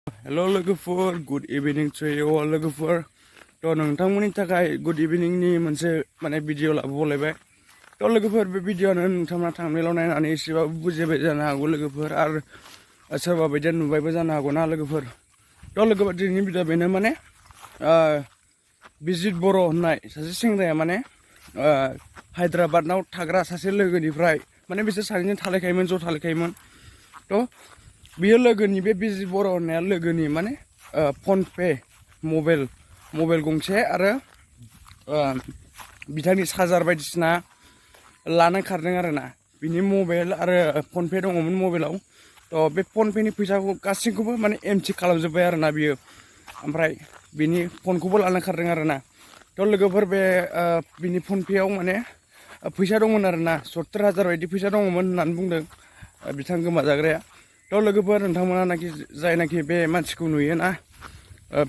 Hello logofor, good evening to you all logofor. To nोंथांमोननि थाखाय good evening नि मोनसे माने भिडिअ लाबोलायबाय। To लोगोफोर बे भिडिअआनो नोंथांमोना थांनायाव नायनानै एसेबाबो बुजिबाय जानो हागौ लोगोफोर आरो सोरबा बायदिया नुबायबो जानो हागौ ना लोगोफोर। To लोगोफोर दिनैनि भिडिअ बेनो माने बिजित बर' होननाय सासे सेंग्राया माने हायद्राबादनाव थाग्रा सासे लोगोनिफ्राय माने बिसोर सानैजों थालायखायोमोन ज' थालायखायोमोन। To बियो लोगोनि बे बिजित बर' होननाया लोगोनि माने फन पे मबाइल गंसे आरो बिथांनि चार्जार बायदिसिना लाना खारदों आरोना। बिनि मबाइल आरो फन पे दङमोन मबाइलाव। तो बे फन पेनि फैसाखौ गासैखौबो माने एमटि खालामजोब्बाय आरोना बियो। ओमफ्राय बिनि फनखौबो लाना खारदों आरोना। तो लोगोफोर बे बिनि फन पेआव माने फैसा दंमोन आरोना 70,000 बायदि फैसा दङमोन होननानै बुंदों बिथां गोमाजाग्राया। तो लोगोफोर नोंथांमोना जायनाखि बे मानसिखौ नुयोना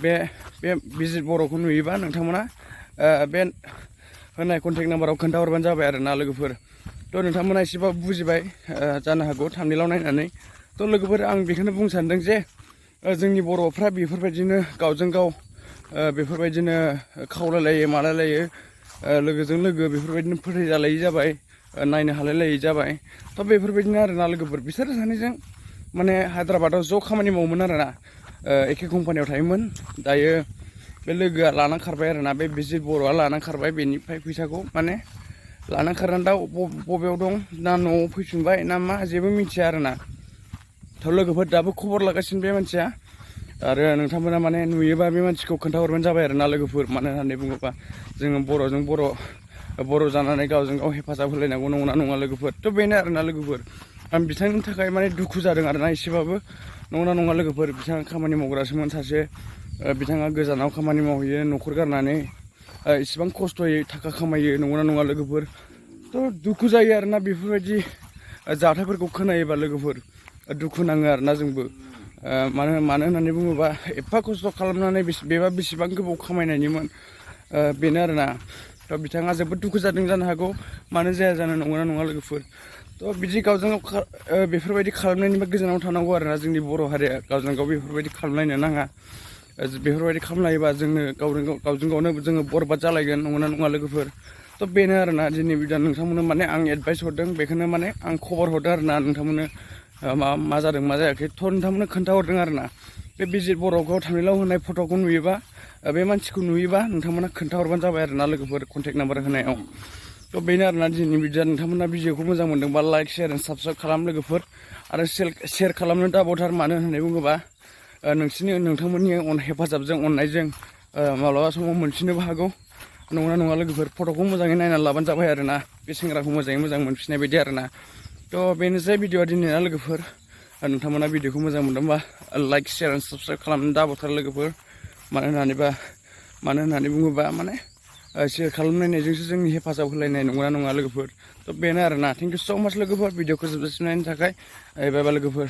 बे बिजित बर'खौ नुयोबा नोंथांमोना बे होनाय कन्टेक्ट नाम्बाराव खोन्थाहरबानो जाबाय आरोना लोगोफोर। तो नोंथांमोना एसेबाबो बुजिबाय जानो हागौ थाम्बनेइलाव नायनानै। तो लोगोफोर आं बेखौनो बुंनो सानदों जे जोंनि बर'फ्रा बेफोरबायदिनो गावजों गाव बेफोरबायदिनो खावलायलायो मालायलायो लोगोजों लोगो बेफोरबायदिनो फोथायजालायि जाबाय नायनो हालायलायि जाबाय। तो बेफोरबायदिनो आरोना लोगोफोर बिसोर सानैजों माने हायद्राबादाव ज' खामानि मावोमोन आरोना एखे कम्पानियाव थायोमोन। दायो बे लोगोआ लाना खारबाय आरोना बे बिजित बर'आ लाना खारबाय बेनिफ्राय फैसाखौ माने लाना खारनानै दा बबेयाव दं ना न'आव फैफिनबाय ना मा जेबो मिथिया आरोना। थ' लोगोफोर दाबो खबर लागासिनो बे मानसिया आरो नोंथांमोना माने नुयोबा बे मानसिखौ खोन्थाहरबानो जाबाय आरोना लोगोफोर। मानो होननानै बुङोबा जोङो बर'जों बर' जानानै गावजों गाव हेफाजाब होलायनांगौ नंगौना नङा लोगोफोर। थ' बेनो आरोना लोगोफोर आं बिथांनि थाखाय माने दुखु जादों आरोना एसेबाबो नंगौना नङा लोगोफोर। बिथाङा खामानि मावग्रासोमोन सासे बिथाङा गोजानाव खामानि मावहैयो न'खर गारनानै इसिबां खस्थ'यै थाखा खामायो नंगौना नङा लोगोफोर। थ' दुखु जायो आरोना बेफोरबायदि जाथायफोरखौ खोनायोबा लोगोफोर दुखु नाङो आरोना जोंबो। मानो होननानै बुङोबा एफा खस्थ' खालामनानै बेबा बेसेबां गोबाव खामायनायनिमोन बेनो आरोना। थ' बिथाङा जोबोद दुखु जादों जानो हागौ मानो जाया जानो नंगौना नङा लोगोफोर। थ' बिदि गावजों गाव बेफोरबायदि खालामनायनिफ्राय गोजानाव थानांगौ आरोना जोंनि बर' हारिया गावजों गाव बेफोरबायदि खालामलायनो नाङा। बेफोरबायदि खालामलायोबा जोंनो गावजों गावनो जोङो बरबाद जालायगोन नंगौना नङा लोगोफोर। थ' बेनो आरोना दिनै भिडिअ नोंथांमोननो माने आं एडभाइस हरदों बेखौनो माने आं खबर हरदों आरोना नोंथांमोननो मा जादों मा जायाखै थ' नोंथांमोननो खोन्थाहरदों आरोना। बे बिजित बर'खौ थाम्बनेइलाव होनाय फट'खौ नुयोबा बे मानसिखौ नुयोबा नोंथांमोना खोन्थाहरबानो जाबाय आरोना लोगोफोर कन्टेक्ट नाम्बार होनायाव। थ' बेनो आरोना दिनैनि भिडिअ नोंथांमोना भिडिअखौ मोजां मोनदोंबा लाइक शेयार एन्ड साबस्क्राइब खालाम लोगोफोर आरो शेयार खालामनो दाबावथार। मानो होननानै बुङोबा नोंथांमोननि हेफाजाबजों अननायजों माब्लाबा समाव मोनफिननोबो हागौ नंगौना नङा लोगोफोर। फट'खौ मोजाङै नायनानै लाबानो जाबाय आरोना बे सेंग्राखौ मोजाङै मोजां मोनफिननाय बायदि आरोना। थ' बेनोसै भिडिअआ दिनैना लोगोफोर नोंथांमोना भिडिअखौ मोजां मोनदोंबा लाइक शेयार एन्ड साबस्क्राइब खालामनो दाबावथार लोगोफोर। मानो होननानै बुङोबा माने शेयार खालामलायनायजोंसो जोंनि हेफाजाब होलायनाय नंगौना नङा लोगोफोर। थ' बेनो आरोना थेंक इउ स' माच लोगोफोर भिडिअखौ जोबजासिम नायनो थाखाय बाय बाय लोगोफोर।